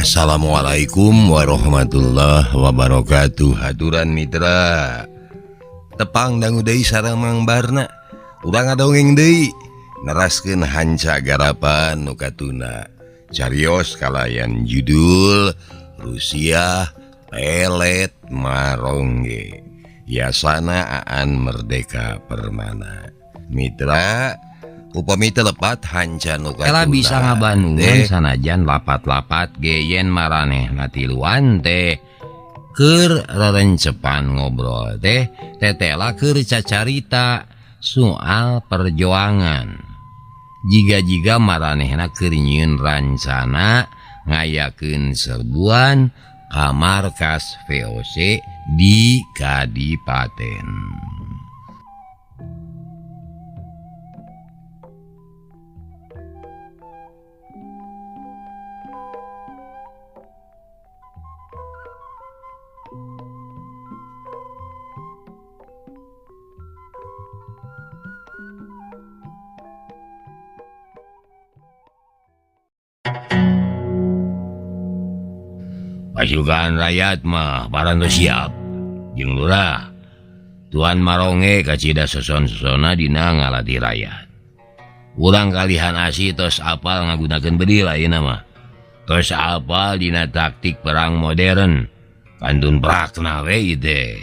Assalamualaikum warahmatullahi wabarakatuh. Haturan mitra, tepang dangu deui sareng Mang Barna. Urang ngadongeng deui, neraskeun hanca garapan nu katuna. Carios kalayan judul Rusiah Pelet Marongge, Yasana Aan Merdeka Permana. Mitra, upami teu lepat hanca nu Ela katuna bisa ngabandungan teh sanajan lapat-lapat geyen maranehna tiluan teh keur rerencepan ngobrol teh tetela keur cacarita soal perjuangan. Jiga-jiga maranehna keur nyieun rancana ngayakeun serbuan ka markas VOC di Kadipaten. Pasukan rakyat mah parantos siap jeung lurah. Tuan Maronge kacida soson-sosona dina ngalati rakyat. Urang kalihan Asih tos apal ngagunakeun bedil ayeuna mah. Tos apal dina taktik perang modern. Kantun prakna we ieu teh.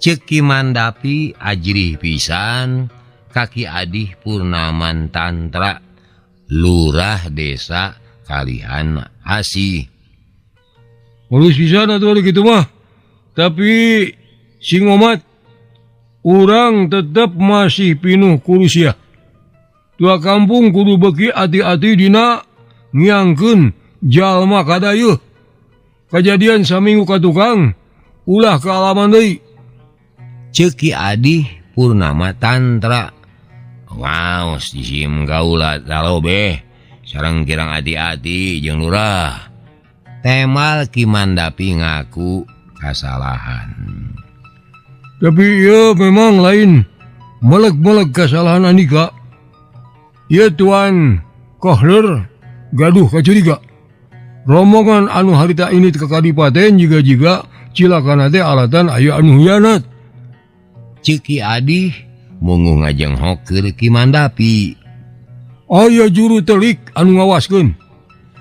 Ceuk Ki Mandapi ajrih pisan ka Ki Adih Purnaman Tantra, lurah desa Kalihan Asih. Mulus pisan atuh ari kitu mah. Tapi sing omat urang tetep masih pinuh ku Rusia. Tua kampung kudu beuki ati-ati dina ngiangkeun jalma kadayeuh. Kajadian saminggu ka tukang ulah kaalaman deui. Ceuk Ki Adih Purnama Tantra. Ngaos disim kaula talobeh sareng kirang ati-ati jeung lurah. Temal Ki Mandapi ngaku kasalahan. Tapi ieu memang lain meleg-meleg kasalahan Andika. Ieu Tuan Kohler gaduh kacuriga. Rombongan anu harita ini ke Kadipaten jiga-jiga cilakana teh alatan aya anu hianat. Ceuk Ki Adih munguh ngajenghok keur Ki Mandapi. Aya juru telik anu ngawaskeun.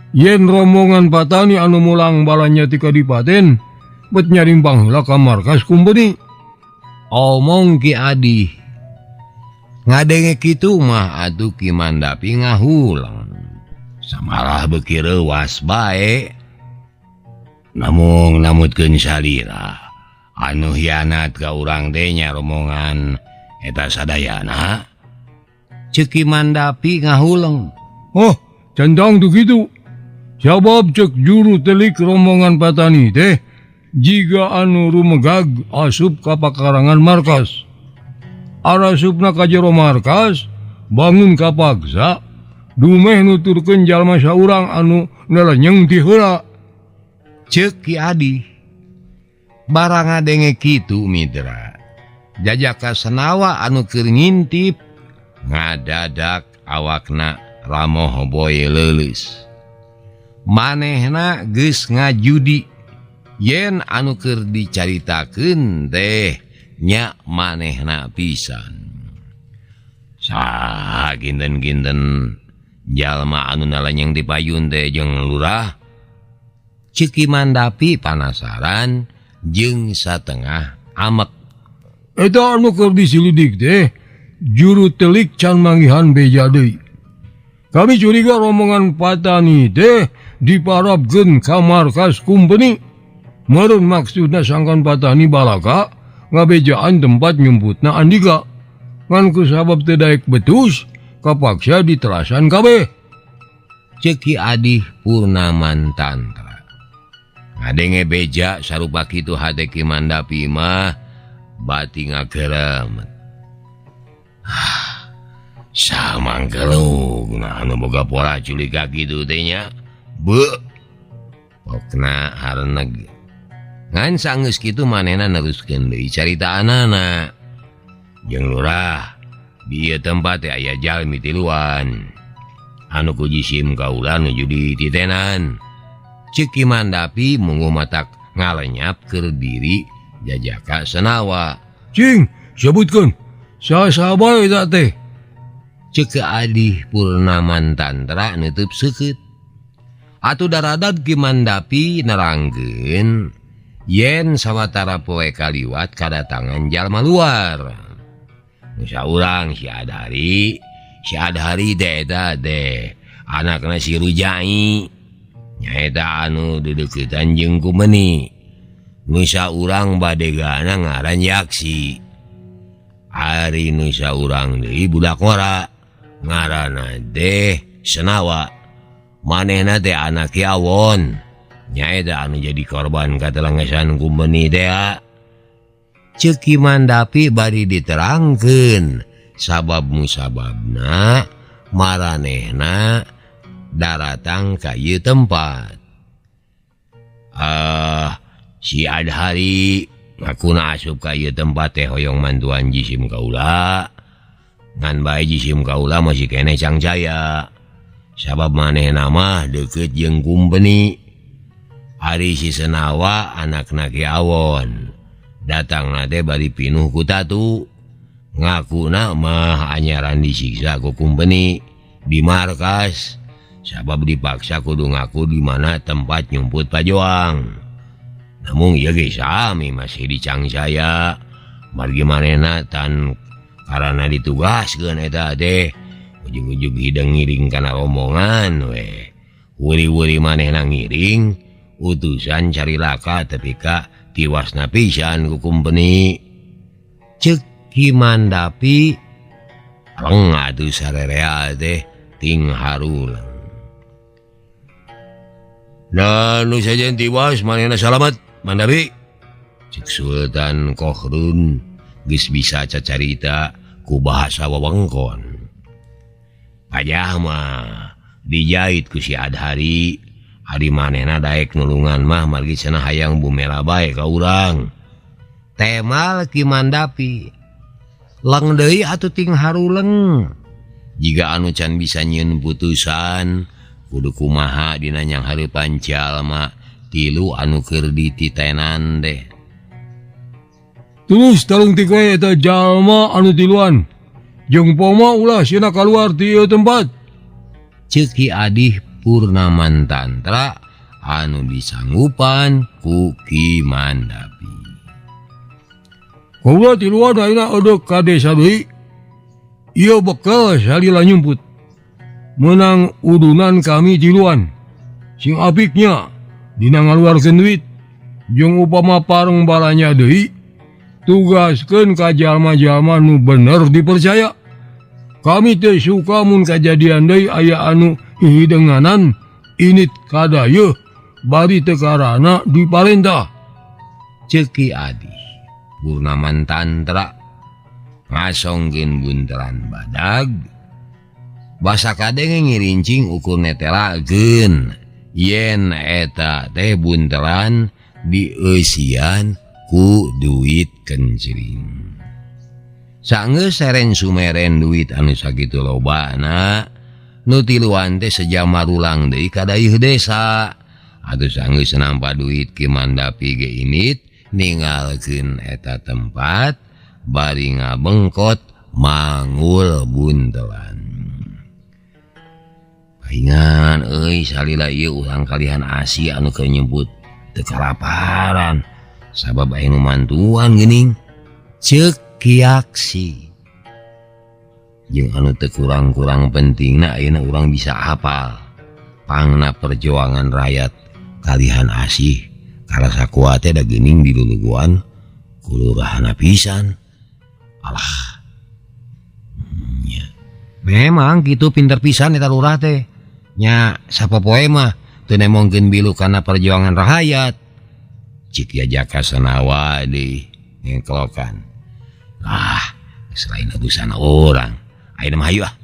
Yen rombongan patani anu mulang balanya ti Kadipaten bet nyarimpang heula ka markas kumpeni. Omong Ki Adih. Ngadenge kitu mah atuh Ki Mandapi ngahulang. Samalah beuki reuwas bae. Namung namutkeun salira anu hianat ka urang teh nya rombongan eta sadayana. Ceuk Ki Mandapi ngahuleng. Oh, cendang tuh kitu. Sabab cek juru telik rombongan patani teh jiga anu rumegag asup ka pakarangan markas. Arasupna ka jero markas bangun kapaksa dumeh nuturkeun jalma saurang anu nelenyeng ti heula. Ceuk Ki Adih. Barang ngadenge kitu mitra, jajaka senawa anu keur ngintip ngadadak awakna ramoh boy leuleus. Manehna geus ngajudi yen anu keur dicaritakeun teh nya manehna pisan. Saha kinten-kinten jalma anu nalenyeng di payun teh jeung lurah? Ceuk Ki Mandapi panasaran jeung satengah amek. Eta anu keur disilidik teh juru telik can manggihan beja deui. Kami curiga rombongan patani teh diparabkeun ka markas kumpeni. Meureun maksudna sangkan patani balaka ngabejaan tempat nyumputna Andika. Ngan kusabab teu daek betus kapaksa diterasan kabeh. Ceuk Ki Adih Purnaman Tantra. Ngadenge beja sarupa kitu hate Ki Mandapi mah bati ngageremet. Samangkelung anu boga pola culiga kitu teh nya. Beuh. Pokna hareneg. Ngan sanggeus kitu manehna neruskeun deui caritaanana. Jeung lurah, di ieu tempat teh aya jalmi tiluan. Anu ku jisim kaula nuju dititenan. Cek Ki Mandapi munguh matak ngalenyap keur diri Jajaka Senawa. Cing, sebutkeun saha bae eta teh. Cek Ki Adih Purnaman Tantra nutup seukeut. Atuh daradag Ki Mandapi nerangkeun yen sawatara poe kaliwat kadatangan jalma luar. Nu saurang si Adhari, si Adhari teh eta teh anakna si Rujai. Nyaeta anu deuketan jeung Kumeni. Nu saurang badegana ngaran Yaksi. Ari nu saurang deui budak ngora ngaranna teh Senawa. Manehna teh anak Ki Awon. Nyaeta anu jadi korban katelengesan Kumeni teh. Ceuk Ki Mandapi bari diterangkeun sabab musababna maranehna daratang ka ieu tempat. Si Adhari ngakuna asup ka ieu tempat teh hoyong mantuan jisim kaula. Ngan bae jisim kaula masih keneh cangcaya. Sabab manehna mah deukeut jeung Kumpeni. Ari si Senawa anakna Ki Awon. Datangna teh bari pinuh ku tatu. Ngakuna mah anyaran disiksa ku Kumpeni di markas. Sabab dipaksa kudu ngaku di mana tempat nyumput pajoang. Namun ieu ge sami masih dicangsaya. Margi manehna tan karana ditugaskeun eta teh ujug-ujug hideng ngiring kana rombongan we. Wuri-wuri manehna ngiring utusan carilaka tepi ka tiwasna pisan ku Kumpeni. Ceuk Ki Mandapi reng atuh sarerea teh ting harulang. Nah, nu sajen tiwas manehna salamet Mandapi. Cek Sultan Kohrun geus bisa cacarita ku bahasa wewengkon. Pajah mah dijait ku si Adhari. Ari manehna daek nulungan mah margi cenah hayang bumela bae ka urang. Temal Ki Mandapi. Leng deui atuh ting haruleng. Jiga anu can bisa nyieun putusan kudu kumaha dina nyanghareupan jalma tilu anu keur dititenan teh. Terus talungtik we eta jalma anu tiluan. Jeung poma ulah sieuna kaluar ti ieu tempat. Ceuk Ki Adih Purnaman Tantra anu disanggupan ku Ki Mandapi. Kaula tiluan ayeuna eudeuk ka desa deui. Ieu bekel salila nyumput. Menang udunan kami tiluan. Sing apiknya dina ngaluarkeun duit jeung upama pareng balanya deui tugaskeun ka jalma-jalma nu bener dipercaya. Kami teu suka mun kajadian deui aya anu hihidenganan init kadayeuh bari teu karana diparentah. Ceuk Ki Adih Purnaman Tantra ngasongkeun bunteran badag basa kadenge ngirincing ukur netelakeun yen eta teh bunteran dieusian ku duit kencring. Sanggeus seren sumeren duit anu sakitu lobana nu tiluan teh sejam marulang deui ka dayeuh desa. Atuh sanggeus nampa duit Ki Mandapi ge init ninggalkeun eta tempat bari ngabengkot mangul buntelan. Paingan euy salila ieu urang kalihan Asi anu keur nyebut teu kalaparan sabab aya nu mantuan geuning. Ceuk Ki Yaksi. Jeung anu teu kurang-kurang pentingna ayeuna urang bisa hafal pangna perjuangan rakyat kalihan Asih karasa kuat teh da geuning diluluguan kulurahana pisan. Alah. Nya. Memang kitu pinter pisan eta lurah teh. Nya sapopoe mah teu nemongkeun bilu kana perjuangan rahayat. Cik Jajaka Senawa deui ngengkelokan. Ah, selain urusan orang, ayeuna mah hayu ah.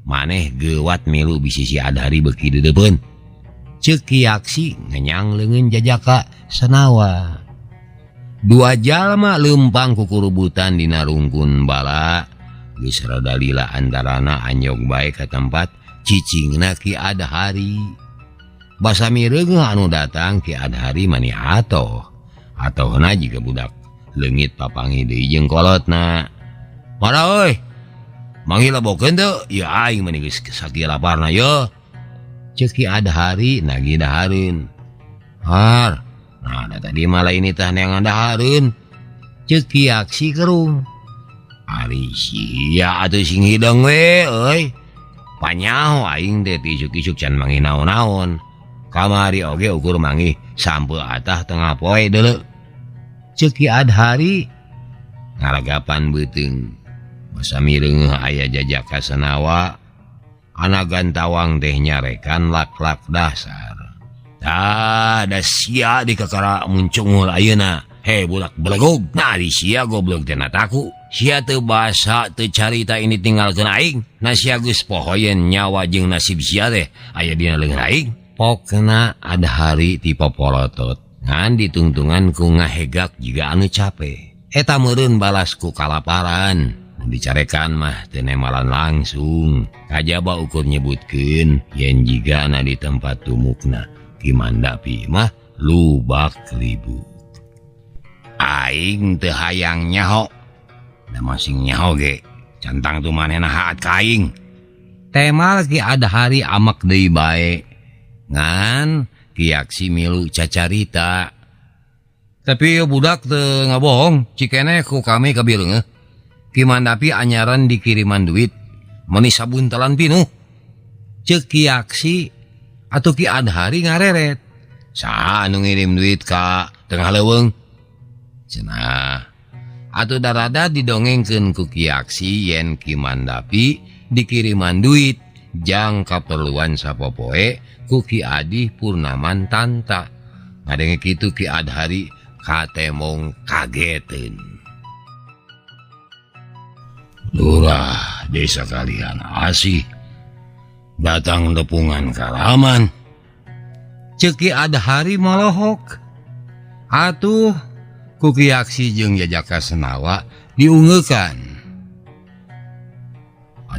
Maneh geuwat milu bisi si Adhari beuki deudeupeun. Ceuk Ki Yaksi ngenyang leungeun Jajaka Senawa. Dua jalma leumpang kukurubutan dina rungkun bala. Geus rada lila antarana anyog bae ka tempat cicingna Ki Adhari. Basa mireungeuh anu datang Ki Adhari mani atoh. Atohna jiga budak leungit papanggih deui jeung kolotna. Mara euy. Manggil lebokeun teu? Ya aing mah geus sakieu laparna ye. Ceuk Ki Adhari nagih dahareun. Har, nah da tadi mah lain tah neangan dahareun. Ceuk Ki Aksi kerung. Ari sia atuh sing hideung we euy. Panyaho aing teh ti isuk-isuk can manggih naon-naon. Kamari oge ukur manggih sampeu atah tengah poe deuleu. Ceuk Ki Adhari ngaragapan beuteung. Basa mireungeuh aya jajaka Senawa. Anagan tawang teh nyarekan lak-lak dasar. Tah da sia di kakara muncungul ayeuna. He budak belegug. Nah di sia goblok teh nataku. Sia teu basa teu carita ini tinggalkeun aing. Na sia geus pohoyen nyawa jeung nasib sia teh aya dina leungeun aing. Pokna Adhari ti popolotot. Ngan ditungtungan ku ngahegak jiga anu cape. Eta meureun balas ku kalaparan. Dicarekan mah teu nemalan langsung. Kajaba ukur nyebutkeun yen jigana di tempat tumukna Ki Mandapi mah lubak libu. Aing teu hayang nyaho. Da masing nyaho ge cantang tu manehna haat ka aing. Temal Ki Adhari amek deui bae. Ngan Ki Aksi milu cacarita. Tapi budak teu ngabohong, cikene ku kami kabileungeuh. Ki Mandapi anyaran dikiriman duit meuni sabuntelan pinuh. Ceuk Ki Aksi atuh Ki Adhari ngareret. Saha anu ngirim duit ka tengah leuweung? Cenah. Atuh darada didongengkeun ku Ki Aksi yen Ki Mandapi dikiriman duit jang kaperluan sapopoe ku Ki Adi Purnaman Tanta. Ngadenge kitu Ki Adhari katemong kageteun. Lurah desa kalian asih datang nepungan karaman. Ceuk Ki Adhari molohok. Atuh ku Ki Aksi jeung Jajaka Senawa diungeukan.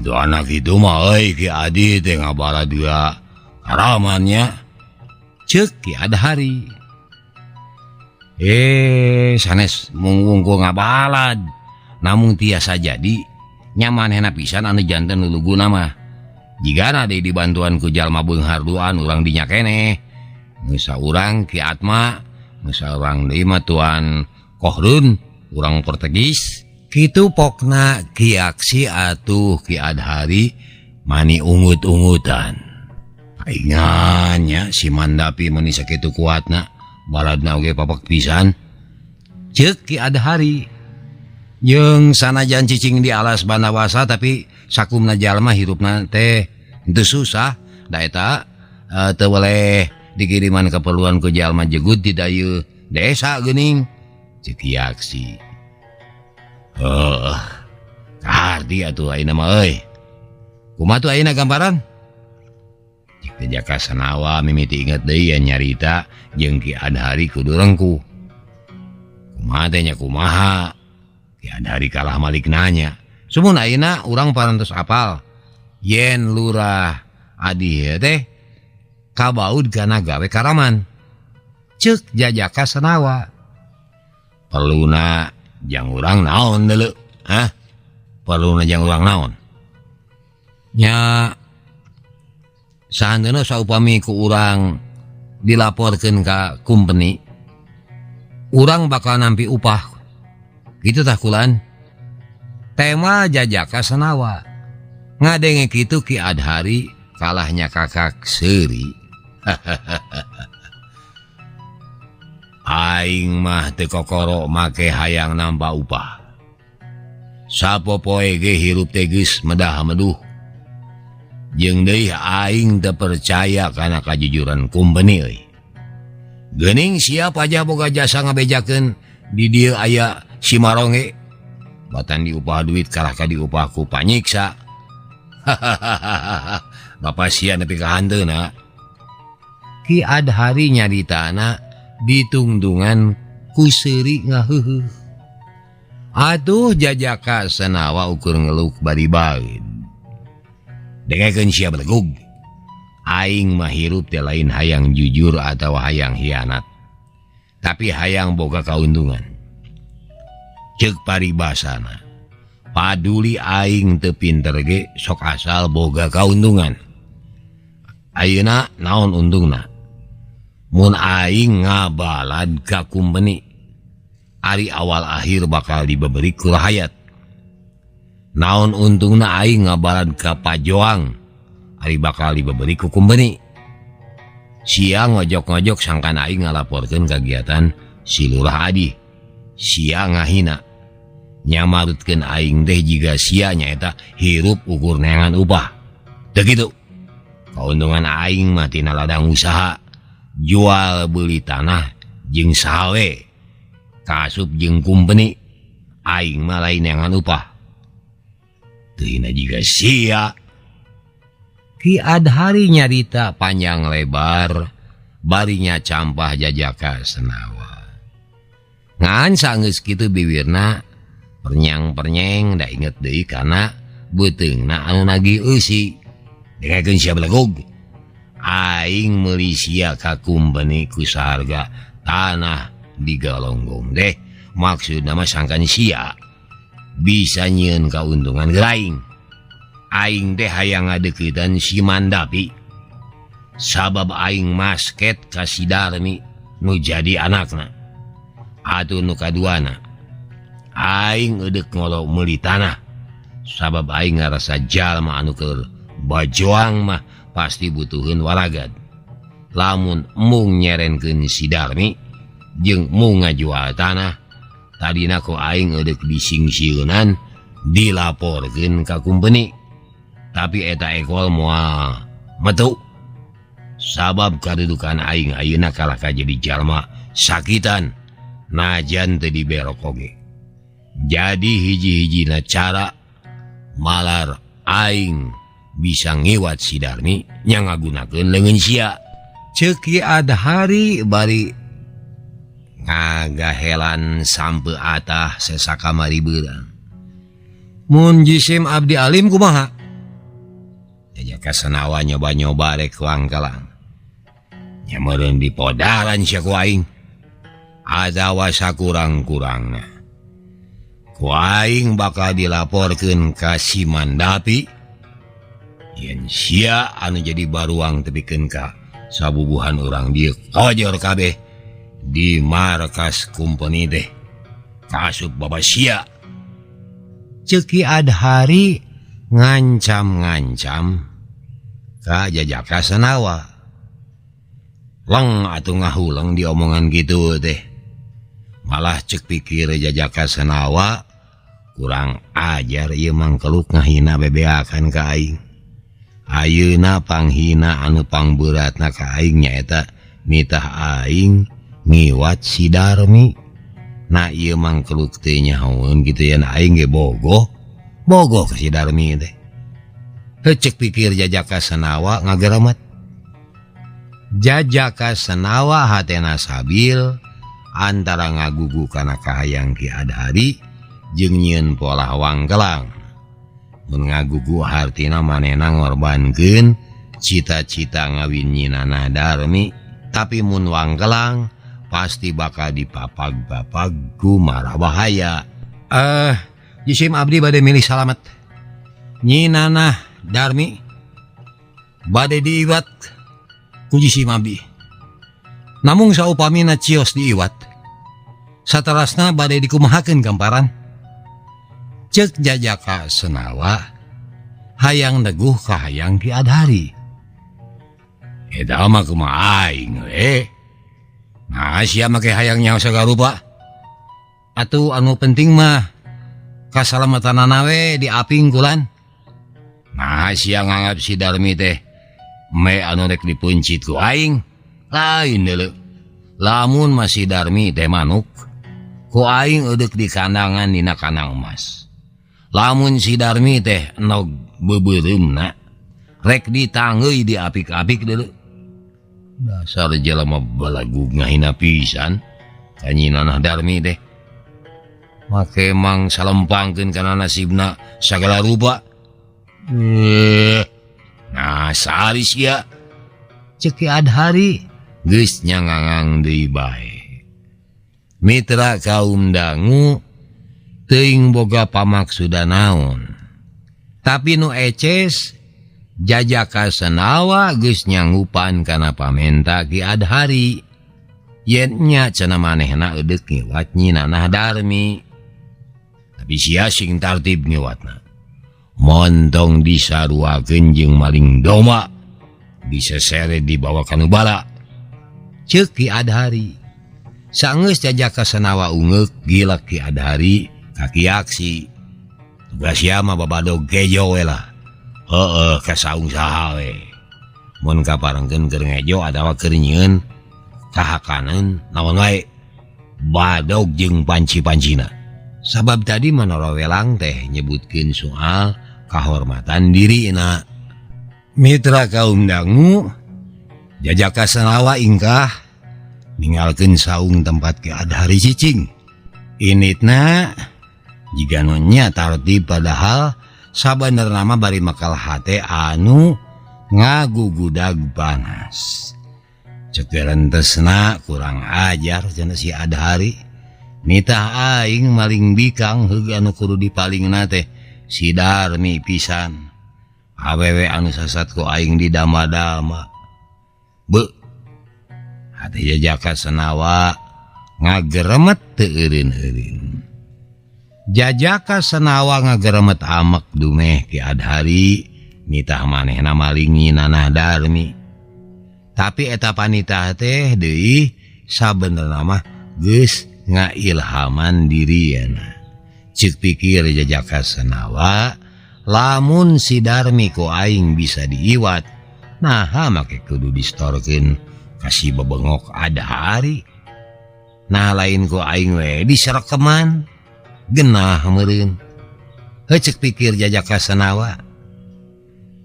Aduh anak itu mah euy Ki Adi teh ngabala dua karamannya. Ceuk Ki Adhari. Sanes mung wungkul ngabalad. Namun tiasa jadi nyamanehna pisan anu janten luluguna mah. Jigana deui dibantuan ku jalma beunghar duaan urang dinya keneh. Geus saurang Ki Atma, geus saurang deui mah Tuan Kohrun, urang Portugis. Kitu pokna Ki Aksi atuh Ki Adhari mani ungut-ungutan. Paingannya si Mandapi meni sakitu kuatna, baladna oge papak pisan. Ceuk Ki Adhari. Jeung sanajan cicing di alas Bandawasa tapi sakumna jalma hirupna teh teu susah. Da eta teu boleh dikiriman keperluan ku jalma jegut di dayu desa geuning. Ceuk Ki Aksi. Heuh. Kaharti atuh ayeuna mah euy. Kumaha tuh ayeuna gambaran? Cek Jaka Senawa mimiti inget deui yen nyarita jeung Ki Adhari kudu rengkuh. Kumaha teh nya kumaha? Ki Adhari kalah malik nanya. Sumun ayeuna urang parantos apal yen Lurah Adi teh kabaud kana gawe karaman. Ceuk Jajaka Senawa. Perluna jang urang naon deuleu? Hah? Perluna jang urang naon? Nya sahanteuna saupami ku urang dilaporkeun ka kumpeni, urang bakal nampi upah. Kitu tah kulan. Tema Jajaka Senawa. Ngadenge kitu Ki Adhari kalahnya kakak seuri. Aing mah teu kokoro make hayang nampa upah. Sapopoe ge hirup teh geus medah meduh. Jeung deui aing teu percaya kana kajujuran kumpeni euy. Geuning siap aja boga jasa ngabejakeun di dieu aya si Maronge. Batan diupah duit kalah ka diupah ku panyiksa. Bapak sia nepi ka hanteuna. Ki Adhari nyaritana ditungtungan ku seuri ngaheuheuh. Atuh Jajaka Senawa ukur ngeluk bari baeud. Dengekeun sia belegug. Aing mah hirup teh lain hayang jujur atau hayang hianat, tapi hayang boga kauntungan. Ceuk paribasana, paduli aing teu pinter ge sok asal boga kauntungan. Ayeuna naon untungna? Mun aing ngabalad ka kumpeni, ari awal akhir bakal dibeberi ku rahayat. Naon untungna aing ngabalad ka pajoang, ari bakal dibeberi ku kumpeni. Sia ngojok-ngojok sangkan aing ngalaporkeun kagiatan si Lurah Adi. Sia ngahina, nyamarutkeun aing teh jiga sia nyaeta hirup ukur neangan upah. Teu kitu. Kauntungan aing mah tina ladang usaha, jual beli tanah jeung saha we, kaasup jeung kumpeni. Aing mah lain neangan upah. Teu hina jiga sia. Ki Adhari nyarita panjang lebar, barinya campah jajaka Senawa. Ngan sanggeus kitu biwirna pernyang-pernyeng da inget deui kana beuteungna anu nagih eusi. Dengekeun sia belegug. Aing meuli sia ka kumpeni ku saharga tanah di Galonggong deh. Maksudna mah sangkan sia bisa nyieun kauntungan aing. Aing teh hayang ngadeuketan si Mandapi. Sabab aing masket ka si Darmi nu jadi anakna. Atuh nu kaduana, aing eudek ngolo meuli tanah. Sabab aing ngarasa jalma anu keur bajoang mah pasti butuheun waragad. Lamun mung nyerenkeun si Darmi jeung mung ngajual tanah, tadina ku aing eudek disingsieunan dilaporkeun ka kumpeni. Tapi eta ekol moal metu. Sabab kadudukan aing ayeuna kalah ka jadi jalma sakitan najan teu diberok oge. Jadi hiji-hijina cara malar aing bisa ngiwat si Darmi nya ngagunakeun leungeun sia. Ceuk Ki Adhari bari ngagahelan sampe atah sesakamari beurang. Mun jisim abdi alim kumaha? Jajaka Senawa nyoba-nyoba rek wangkelang. Nya meureun dipodaran sia ku aing. Atawa sakurang-kurangna ku aing bakal dilaporkeun ka si Mandapi. Yen sia anu jadi baruang tepikeun ka sabubuhan urang dieu kojor kabeh di markas kumpeni teh. Kaasup baba sia. Ceuk Ki Adhari ngancam-ngancam ka jajaka Senawa. Leng atuh ngahuleng diomongan gitu teh. Malah cek pikir jajaka Senawa kurang ajar ieu mangkeluk ngahina bebeakan ka aing. Ayeuna panghina anu pangberatna ka aing nyaeta nitah aing ngiwat si Darmi. Nah ieu mangkeluk teh nyahoeun kitu yen aing ge bogoh. Bogoh ka si Darmi teh. Heuh cek pikir jajaka Senawa ngageremet. Jajaka Senawa hatena sabil antara ngagugu kana kahayang Ki Adhari jeung nyieun polah wangkelang. Mun ngagugu hartina manehna ngorbankeun cita-cita ngawin nyinana Darmi, tapi mun wangkelang pasti bakal dipapag-papag ku marah bahaya. Jisim abdi bade milih salamet. Nyinana Darmi bade diiwat ku jisim abdi. Namung saupamina cios diiwat, saterasna bade dikumahakeun gamparan. Ceuk jajaka Senawa hayang neguh ka hayang Ki Adhari. Eta mah kumaha aing we. Nah sia make hayang nyaho sagarupa. Atuh anu penting mah kasalamatanana we diaping kulan. Nah sia nganggap si Darmi teh me anu rek dipuncit ku aing. Lain deuleu. Lamun mah si Darmi teh manuk, ku aing eudek di kandangan dina kandang emas. Lamun si Darmi teh nog beubeuremna rek ditanggeuy diapik-apik deuleu. Dasar jelema balagug ngahina pisan ka nyinanah Darmi teh. Make mang salempangkeun kana nasibna sagala rupa. Nah saris sia. Cek Ki Adhari geus nyangangang deui bae. Mitra kaum dangu teuing boga pamaksudan naon. Tapi nu eces Jajaka Senawa geus nyanggupan kana pamenta Ki Adhari. Yen nya cenah manehna eudek ngiwat Nyi Nanah Darmi. Tapi sia sing tartib ngiwatna. Montong disaruakeun jeung maling domba disesere dibawa ka nu bala. Ceuk Ki Adhari. Sanggeus Jajaka Senawa ungeuk gilek Ki Adhari ka Ki Aksi. Tugas sia mah babadog kejo we lah. Heeh, ka saung saha we. Mun kaparengkeun keur ngejo atawa keur nyieun kahakaneun naon wae. Badog jeung panci-pancina. Sabab tadi Manora Welang teh nyebutkeun soal kahormatan dirina. Mitra kaum dangu Jajaka Senawa ingkah ninggalkeun saung tempat Ki Adhari cicing. Initna jiga nu nya tartib padahal sabenerna mah bari makal hate anu ngagugudag panas. Cek rentesna kurang ajar cenah si Adhari. Nitah aing maling bikang heug anu kudu dipalingna teh si Darmi pisan. Awewe anu sasat ku aing didama-dama. Beuh. Hate Jajaka Senawa ngageremet teu eureun-eureun. Jajaka Senawa ngageremet amek dumeh Ki Adhari nitah manehna maling Nyi Nanah Darmi. Tapi eta panitah teh deui sabenerna mah geus ngailhaman dirina. Ceuk pikir Jajaka Senawa, lamun si Darmi ku aing bisa diiwat, naha make kudu distorkeun ka si bebengok Adhari. Nah lain ku aing we diserekeman. Genah meureun. Heuh ceuk pikir Jajaka Senawa.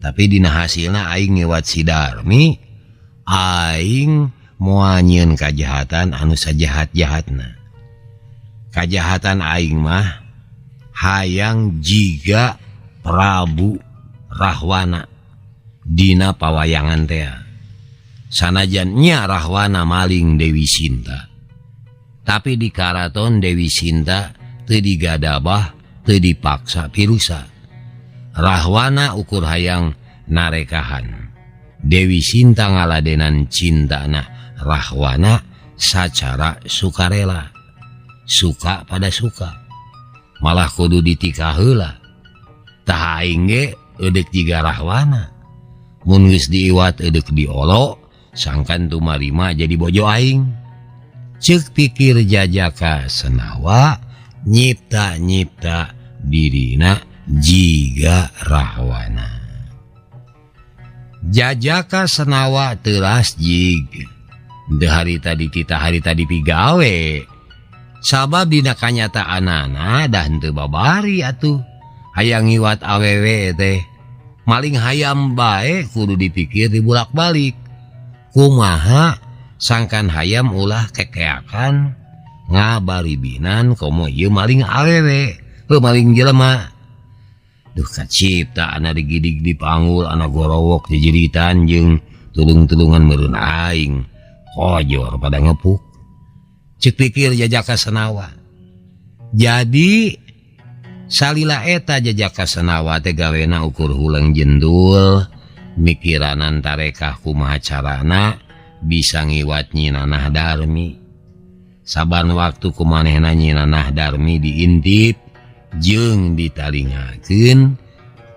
Tapi dina hasilna aing ngiwat si Darmi, aing moal nyieun kajahatan anu sajahat-jahatna. Kajahatan aing mah hayang jiga Prabu Rahwana dina pawayangan tea. Sanajan nya Rahwana maling Dewi Sinta. Tapi di karaton Dewi Sinta teu digadabah, teu dipaksa pirusa. Rahwana ukur hayang narekahan. Dewi Sinta ngaladenan cintana Rahwana sacara sukarela. Suka pada suka. Malah kudu ditikah heula. Tah aing ge eudek jiga Rahwana. Mun geus diiwat eudek diolo, sangkan tumarima jadi bojo aing. Ceuk pikir Jajaka Senawa nyipta-nyipta dirina jiga Rahwana. Jajaka Senawa teuras jig. Teu harita dititah harita dipigawe. Sabab dina kanyataanana dah henteu babari atuh. Hayang ngiwat awewe teh. Maling hayam bae kudu dipikir dibulak-balik. Kumaha sangkan hayam ulah kekeakan ngabaribinan komo ieu maling awewe, heuh maling jelema. Duh kacipta ana digidig dipanggul ana gorowok jejeritan jeung tulung-tulungan meureun aing. Kojor pada ngepuk. Ceuk pikir Jajaka Senawa. Jadi salila eta Jajaka Senawa teh gawena ukur huleng jendul, mikiranan tarekah kumaha carana bisa ngiwat Nyi Nanah Darmi. Saban waktu kumanehna Nyi Nanah Darmi diintip jeung ditalingakeun,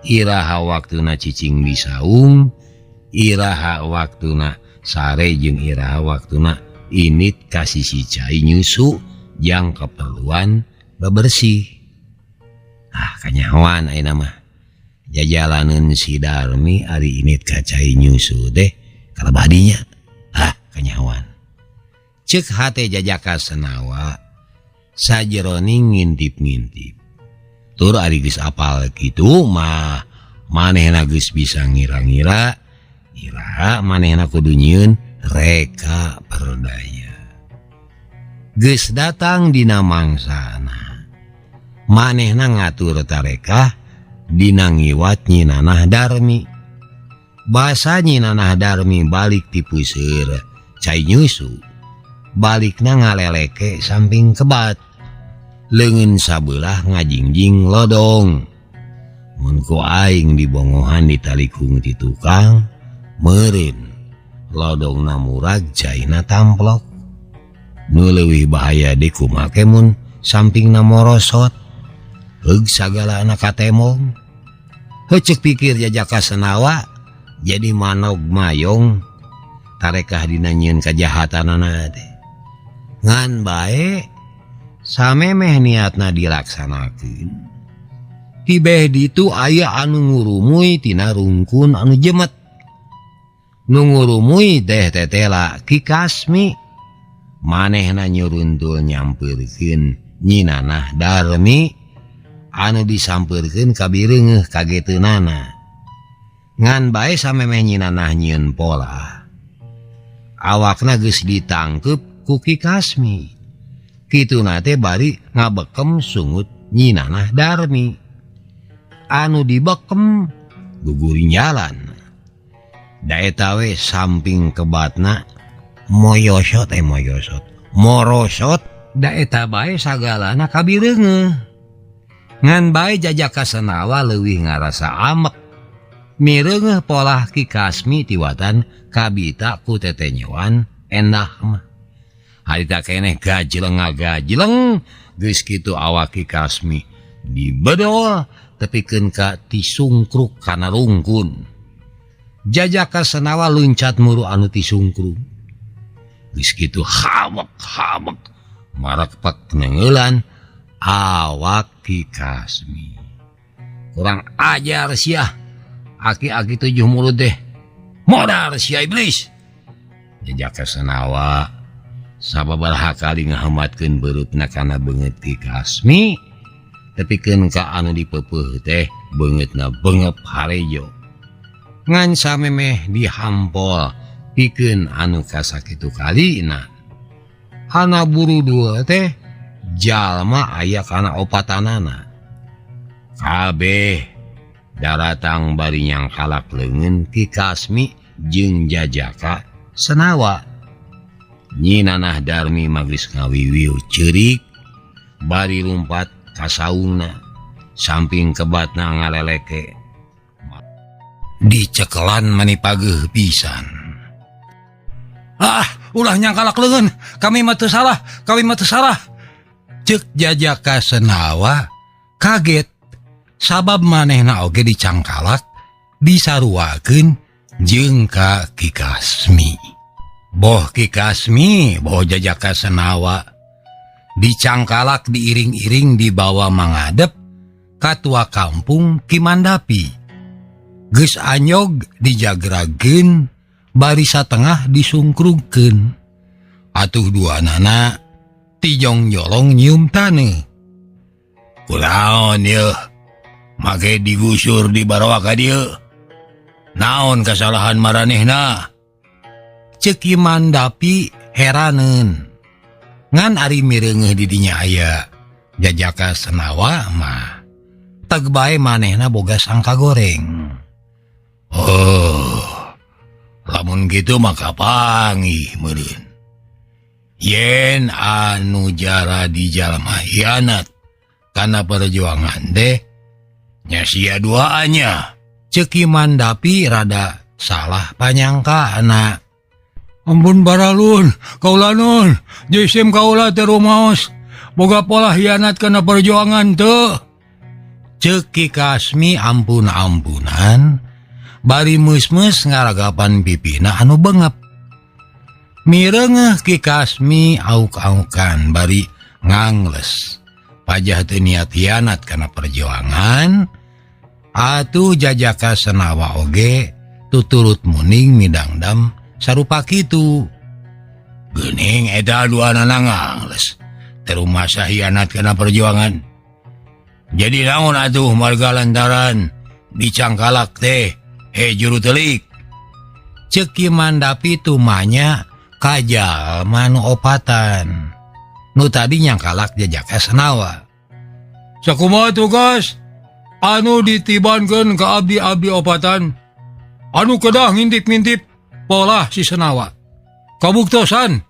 iraha waktuna cicing di saung, iraha waktuna sare jeung iraha waktuna init ka sisi cai nyusu jang keperluan bebersih. Ah kanyahoan ayeuna mah. Jajalaneun si Darmi ari init ka cai nyusu teh kalebah dinya. Ah kanyahoan. Ceuk hate Jajaka Senawa sajeroning ngintip-ngintip. Tur ari geus apal kitu mah manehna geus bisa ngira-ngira iraha manehna kudu nyieun reka perdaya. Geus datang dina mangsana. Manehna ngatur tarekah dina ngiwat Nyi Nanah Darmi. Basa Nyi Nanah Darmi balik ti puseur cai nyusu. Balikna ngaleleke samping kebat. Leungeun sabelah ngajingjing lodong. Mun ku aing dibongohan ditalikung ti tukang, meureun lodongna murag caina tamplok. Nu leuwih bahaya deui kumaha ke mun sampingna morosot. Heug sagalana katemong. Heuceuk pikir Jajaka Senawa jadi manog mayong tarekah dina nyieun kajahatanana teh. Ngan bae samemeh niatna dilaksanakeun. Tibeh ditu aya anu ngurumuy tina rungkun anu jemet. Nu ngurumuy teh tetela Ki Kasmi. Manehna nyuruntul nyampeurkeun Nyi Nanah Darmi anu disampeurkeun ka bireungeuh kageteunana. Ngan bae samemeh Nyi Nanah nyieun pola. Awakna geus ditangkep ku Ki Kasmi. Kituna teh bari ngabekem sungut Nyi Nanah Darmi. Anu dibekem guguring jalan. Da eta we samping kebatna moyosot moyosot. Morosot da eta bae sagalana kabireungeuh. Ngan bae Jajaka Senawa leuwih ngarasa amek. Mireungeuh polah Ki Kasmi tiwatan kabita ku tetenyoan endah mah. Harita keneh gajleng ngagajleng geus kitu awak Ki Kasmi dibedol tepikeun ka tisungkruk kana rungkun. Jajaka Senawa luncat muru anu tisungkruk. Geus kitu hawek-hawek marakpak nengelan awak Ki Kasmi. Kurang ajar sia. Aki-aki tujuh mulut deh. Modar sia iblis. Jajaka Senawa sababaraha kali ngahematkeun beurutna kana beungeut Ki Kasmi. Tepikeun ka anu dipeupeut teh beungeutna bengep harejo. Ngan samemeh dihampol pikeun anu kasakitu kalina. Hana buru dua teh jalma aya kana opatanana. Kabeh daratang bari nyangkalak leungeun Ki Kasmi jeung Jajaka Senawa. Nyi Nanah Darmi magis ngawiwiu ceurik bari lumpat kasaungna samping kebatna ngaleleke. Dicekelan mani pageuh pisan. Ah, ulah nyangkalak leungeun, kami mah teu salah, kami mah teu salah. Ceuk Jajaka Senawa kaget sabab manehna oge dicangkalak disaruakeun jeung ka Ki Kasmi. Boh Ki Kasmi, boh Jajaka Senawa dicangkalak diiring-iring dibawa mangadep katua kampung Ki Mandapi. Geus anyog dijagrageun bari satengah disungkrugkeun. Atuh duanana tijong-jolong nyium taneuh. Kunaon yeuh make digusur dibawa ka dieu? Naon kasalahan maranehna? Ceuk Ki Mandapi heraneun. Ngan ari mireungeuh di dinya aya Jajaka Senawa mah teg bae manehna boga sangka goreng. Oh, lamun kitu maka panggih meureun. Yen anu jara di jalma hianat kana perjuangan teh nya sia duaannya. Ceuk Ki Mandapi rada salah panyangkaana. Ampun baralun, kaula nun, jisim kaula teh rumaos, boga pola hianat kana perjuangan teu. Ceuk Ki Kasmi ampun-ampunan, bari meus-meus ngaragapan pipina anu bengep. Mireungeuh Ki Kasmi auk-aukan bari ngangles. Pajah teu niat hianat kana perjuangan, atuh Jajaka Senawa oge tuturut muning midangdam sarupa kitu. Geuning eta duanana ngangles, terumasa hianat kana perjuangan. Jadi naon atuh marga lantaran dicangkalak teh, juru telik. Ceuk Ki Mandapi tumanya ka jalma nu opatan. Nu tadi nyangkalak Jajaka Senawa. Sakumaha tugas anu ditibankeun ka abdi-abdi opatan? Anu kedah ngintip-ngintip polah si Senawa. Kabuktosan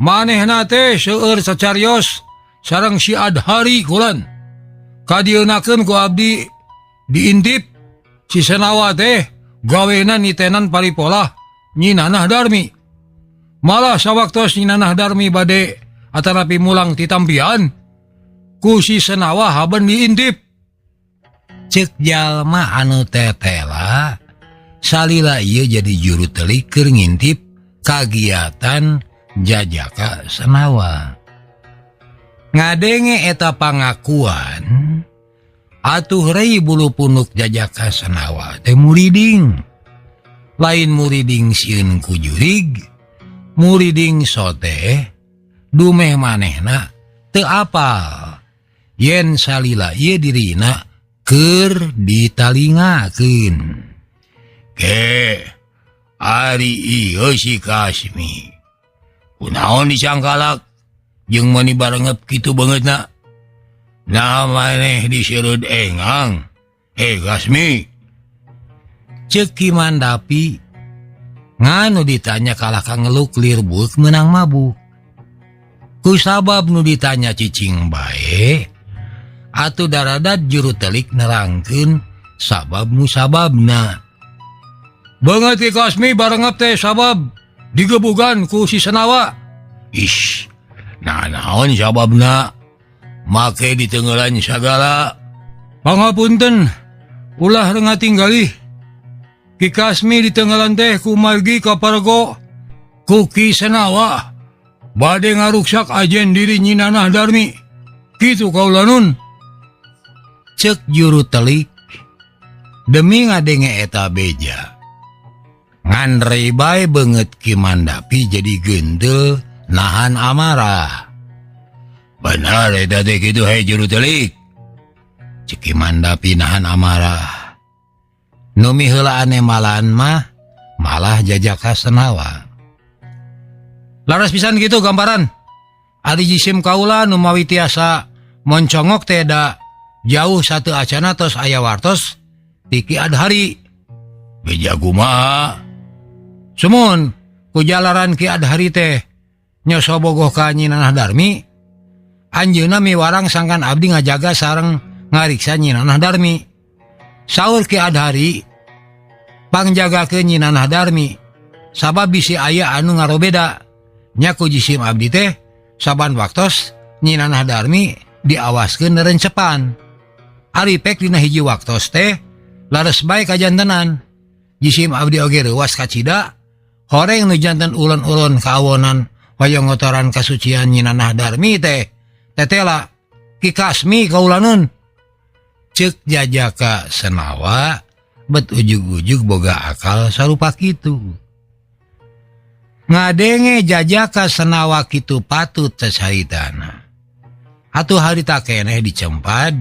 manehna teh seueur sacarios sareng si Adhari kulan. Kadieunakeun ku abdi diintip si Senawa teh gawena nitenan paripolah Nyi Nanah Darmi. Malah sawaktos Nyi Nanah Darmi bade atanapi mulang ti tampian ku si Senawa haben diintip. Cek jalma anu tetela salila ieu jadi juru telik keur ngintip kagiatan Jajaka Senawa. Ngadenge eta pangakuan atuh rei bulu punuk Jajaka Senawa teh muriding. Lain muriding sieun ku jurig, muriding sote dumeh manehna teu apal yen salila ieu dirina keur ditalingakeun. Ke ari ieu si Kasmi kunaon dicangkalak jeung meuni barengep kitu beungeutna. Nah maneh diseureuд engang. Kasmi. Ceuk Ki Mandapi nganu ditanya kalah ka ngeluk lir buuk meunang mabuk. Ku sabab nu ditanya cicing bae atuh daradat juru telik nerangkeun sabab musababna. Beungeut Ki Kasmi barengep teh sabab digebugan ku si Senawa. Ish, nah naon sababna make ditenggelan sagala. Pangapunten ulah rengat tinggali. Ki Kasmi ditenggelan teh ku margi kapargo ku Ki Senawa bade ngaruksak ajen diri Nyi Nanah Darmi. Kitu kaula nun. Cek juru telik demi ngadenge eta beja. Ngan rei bae beungeut Ki Mandapi jadi gendel nahan amarah. Benar eta teh kitu he juru telik. Cek Ki Mandapi nahan amarah. Nu miheulaan malan mah malah Jajaka Senawa. Laras pisan gitu gambaran. Ari jisim kaula nu mawi tiasa moncongok teh da jauh satu acana tos aya wartos ti Ki Adhari. Beja kumaha? Sumun ku jalaran Ki Adhari teh nyoso bogoh ka Nyi Nanah Darmi. Anjeunna miwarang sangkan abdi ngajaga sareng ngariksa Nyi Nanah Darmi. Saur Ki Adhari pangjagakeun Nyi Nanah Darmi sabab bisi aya anu ngarobeda. Nya ku jisim abdi teh saban waktos Nyi Nanah Darmi diawaskeun rencepan. Ari pek dina hiji waktos teh lares bae kajantenan. Jisim abdi oge reuwas kacida horeng nu janten ulon-ulon kaawonan hoyong ngotoran kasucian Nyi Nanah Darmi teh tetela Ki Kasmi kaulaneun. Ceuk Jajaka Senawa bet ujug-ujug boga akal sarupa kitu. Ngadenge Jajaka Senawa kitu patut cacaritana. Atuh harita keneh dicempad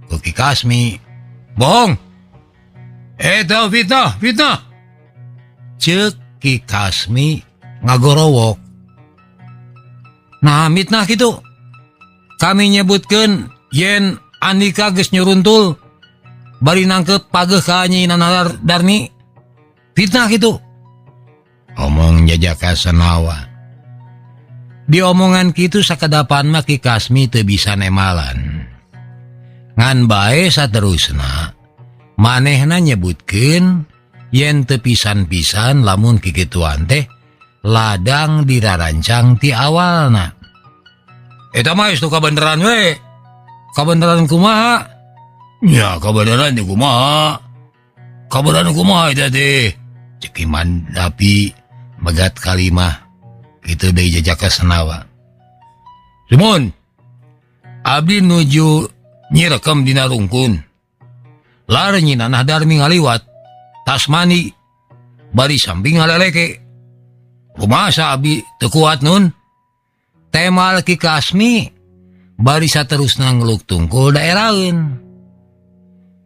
ku Ki Kasmi. Bohong. Eta fitnah, fitnah. Ceuk Ki Kasmi ngagorowok. Nah mitnah kitu. Kami nyebutkeun yen Andika geus nyuruntul bari nangkep pageuh ka Nyi Nanah Darmi. Fitnah kitu. Omong Jajaka Senawa. Diomongan kitu sakedapan mah Ki Kasmi teu bisa nemalan. Ngan bae saterusna manehna nyebutkeun yen teu pisan-pisan lamun kikituan teh ladang dirarancang ti awalna. Eta mah geus kabeneran we. Kabeneran kumaha? Ya kabeneran teh kumaha? Kabeneran kumaha eta teh? Ceuk Ki Mandapi megat kalimah kitu deui Jajaka Senawa. Sumun, abdi nuju nyirekem dina rungkun. Lar Nyi Nanah Darmi ngaliwat tas mani bari samping ngaleleke. Kumasa abdi teu kuat nun? Temal Ki Kasmi bari saterusna ngeluk tungkul daeraheun.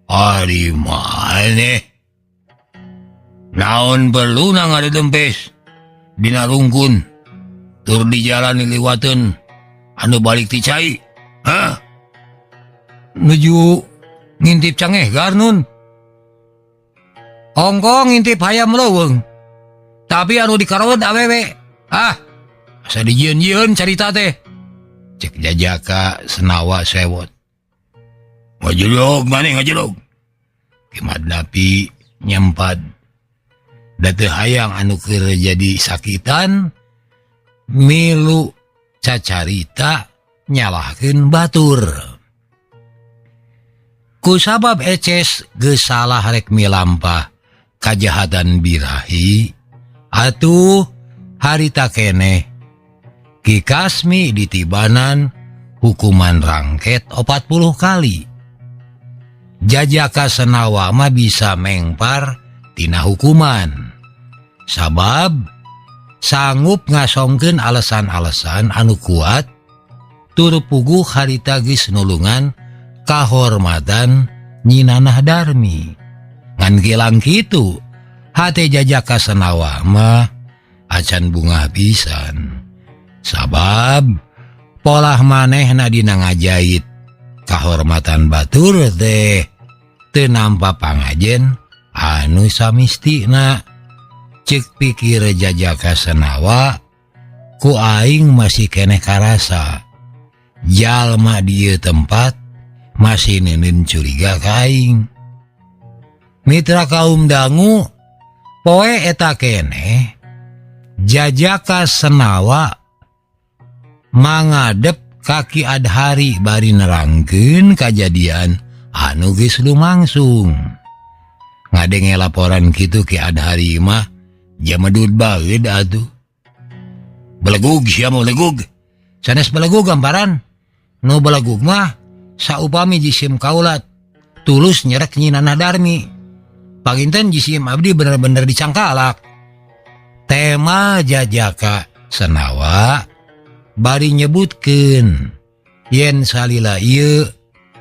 Ari maneh naon perluna ngadedempes dina rungkun tur di jalan diliwateun anu balik ti cai. Hah? Nuju ngintip cangehgar nun. Hongkong ngintip hayam leuweung. Tapi anu dikarawat awewe. Ah, asa dijieun-jieun carita teh. Cek Jajaka Senawa sewot. Ngajelog maneh ngajelog. Ki Mandapi nyempad. Da teu hayang anu keur jadi sakitan milu cacarita nyalahkeun batur. Kusabab eces geus salah rek milampah kajahatan birahi atuh harita keneh Ki Kasmi ditibanan hukuman rangket 40 kali. Jajaka Senawa mah bisa mengpar tina hukuman. Sabab sanggup ngasongkeun alasan-alasan anu kuat tur puguh harita geus nulungan kahormatan Nyi Nanah Darmi. Ngan gilang kitu hate Jajaka Senawa mah acan bungah pisan. Sabab polah manehna dina ngajait kahormatan batur teh teu nampa pangajen anu samistina. Cek pikir Jajaka Senawa ku aing masih keneh karasa jalma dieu tempat masih neundeun curiga ka aing. Mitra kaum dangu poe eta keneh Jajaka Senawa mangadep ka Ki Adhari bari nerangkeun kajadian anu geus lumangsung. Ngadenge laporan kitu Ki Adhari mah jamedud baeud atuh. Belegug sia mah belegug. Sanes belegug gamparan. Nu belegug mah saupami jisim kaulat tulus nyerek Nyi Nanah Darmi. Panginten jisim abdi bener-bener dicangkalak. Tema Jajaka Senawa bari nyebutkeun yen salila ieu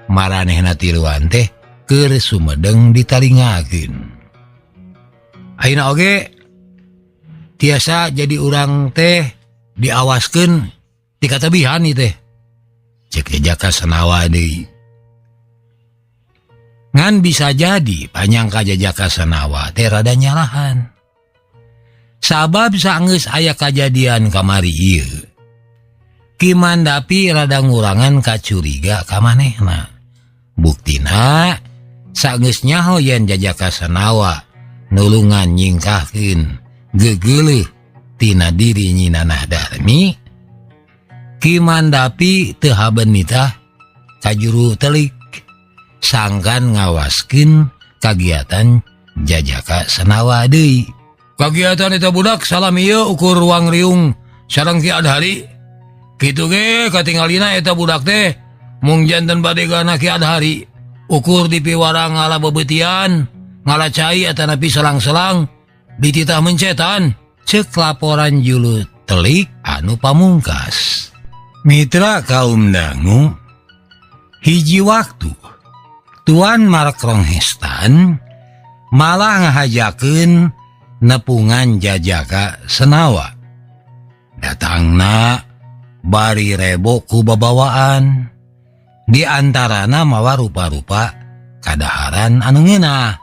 maranehna tiluan teh keur sumedeng ditalingakeun. Ayeuna oge tiasa jadi urang teh diawaskeun ti katebihan ieu teh. Cek Jajaka Senawa deui. Ngan bisa jadi panyangka Jajaka Senawa teh rada nyalahan. Sabab saenggeus aya kajadian kamari ieu, Ki Mandapi rada ngurangan kacuriga ka manehna. Buktina saenggeus nyaho yen Jajaka Senawa nulungan nyingkahkeun gegeuleuh tina diri Nyi Nanah Darmi, Ki Mandapi teu haben nitah ka juru telik sangkan ngawaskeun kagiatan Jajaka Senawa deui. Kagiatan eta budak salam ieu ukur ruang riung sareng Ki Adhari. Kitu ge katingalina eta budak teh mung janten badegana Ki Adhari. Ukur dipiwarang ngala bebeutian, ngala cai atanapi selang-selang dititah mencetan. Cek laporan juru telik anu pamungkas. Mitra kaum dangu, hiji waktu Tuan Mark Ronghestan malah ngahajakeun nepungan Jajaka Senawa. Datangna bari rebo ku babawaan, di antarana mawa rupa-rupa kadaharan anu ngeunah.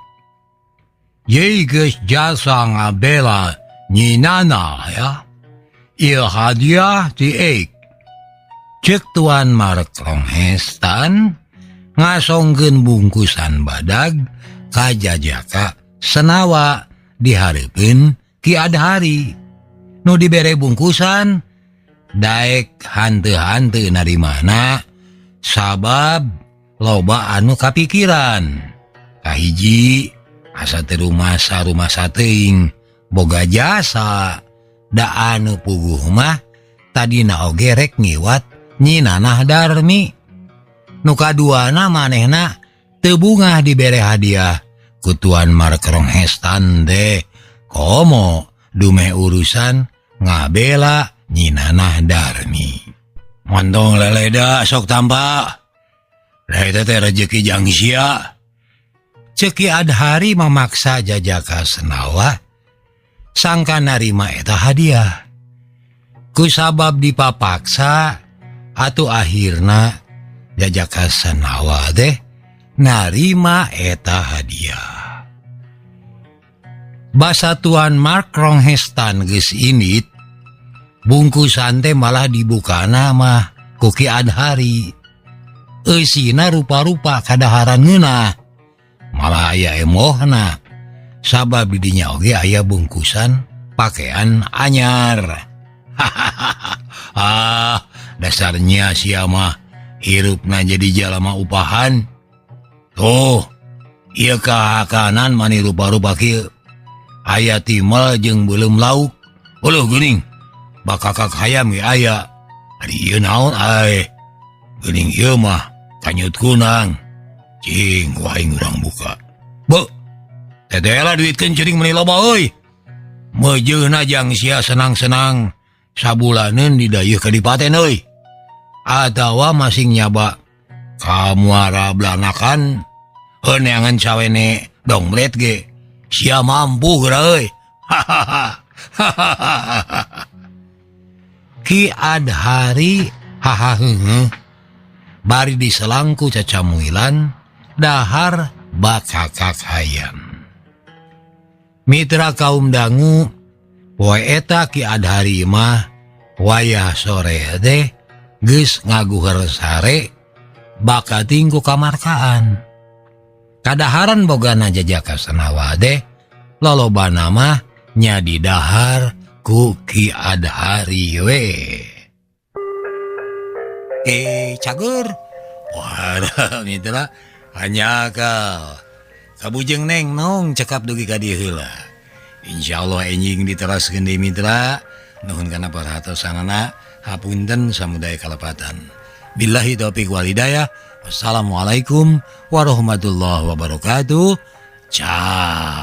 Ye geus jasa ngabela Nyi Nana ya. Ieu hadiah ti eik. Cek Tuan Mark Ronghestan ngasongkeun bungkusan badag ka Jajaka Senawa dihareupeun Ki Adhari. Nu dibere bungkusan daek hanteu-hanteu narimana sabab loba anu kapikiran. Kahiji asa teu rumasa-rumasa teuing boga jasa da anu puguh mah tadina oge rek ngiwat Nyi Nanah Darmi. Nu kaduana manehna teu bungah dibere hadiah ku Tuan Mark Ronghestan teh komo dumeh urusan ngabela Nyi Nanah Darmi. Montong leleda sok tampa. Eta teh rejeki jang sia. Cek Ki Adhari memaksa Jajaka Senawa sangka narima eta hadiah. Kusabab dipapaksa atuh akhirna Jajaka Senawa teh narima eta hadiah. Basa Tuan Mark Ronghestan geus indit, bungkusan teh malah dibukana mah ku Ki Adhari. Eusina rupa-rupa kadaharan ngeunah. Malah aya emohna. Sabab di dinya oge aya bungkusan pakaian anyar. Ah, dasarnya sia mah hirupna jadi jalma upahan. Tuh, ieu kahakanan mani rupa-rupa kieu. Aya timal jeung beuleum lauk. Uluh geuning, bakakak hayam ge aya. Ari ieu naon ae? Geuning ieu mah kanyut kunang. Cing, ku aing urang buka. Beuh, tetela duitkeun ceuring meuni loba euy. Meujeuna jang sia senang-senang sabulaneun didayeuh kadipaten euy. Atawa masing nyaba ka muara Blanakan heuneangan sawene donglet ge. Sia mampu geura euy. Hahaha. Ki Adhari haha heungheuh bari diselangku cacamuilan dahar bakakak hayam. Mitra kaum dangu poe eta Ki Adhari mah wayah sore teh geus ngaguher sare bakating ku kamarkaan. Kadaharan bogana jajaka sanawa teh lolobana mah nya didahar ku Ki Adhari we. Cager. Wah, mitra hanya kabujeng neng nong cekap dugi ka dieu heula. Insyaallah enjing diteraskeun deui mitra. Nuhun kana perhatosanana, hapunten samudaya kalepatan. Billahi taufik wal hidayah. Wassalamualaikum warahmatullahi wabarakatuh. Ciao.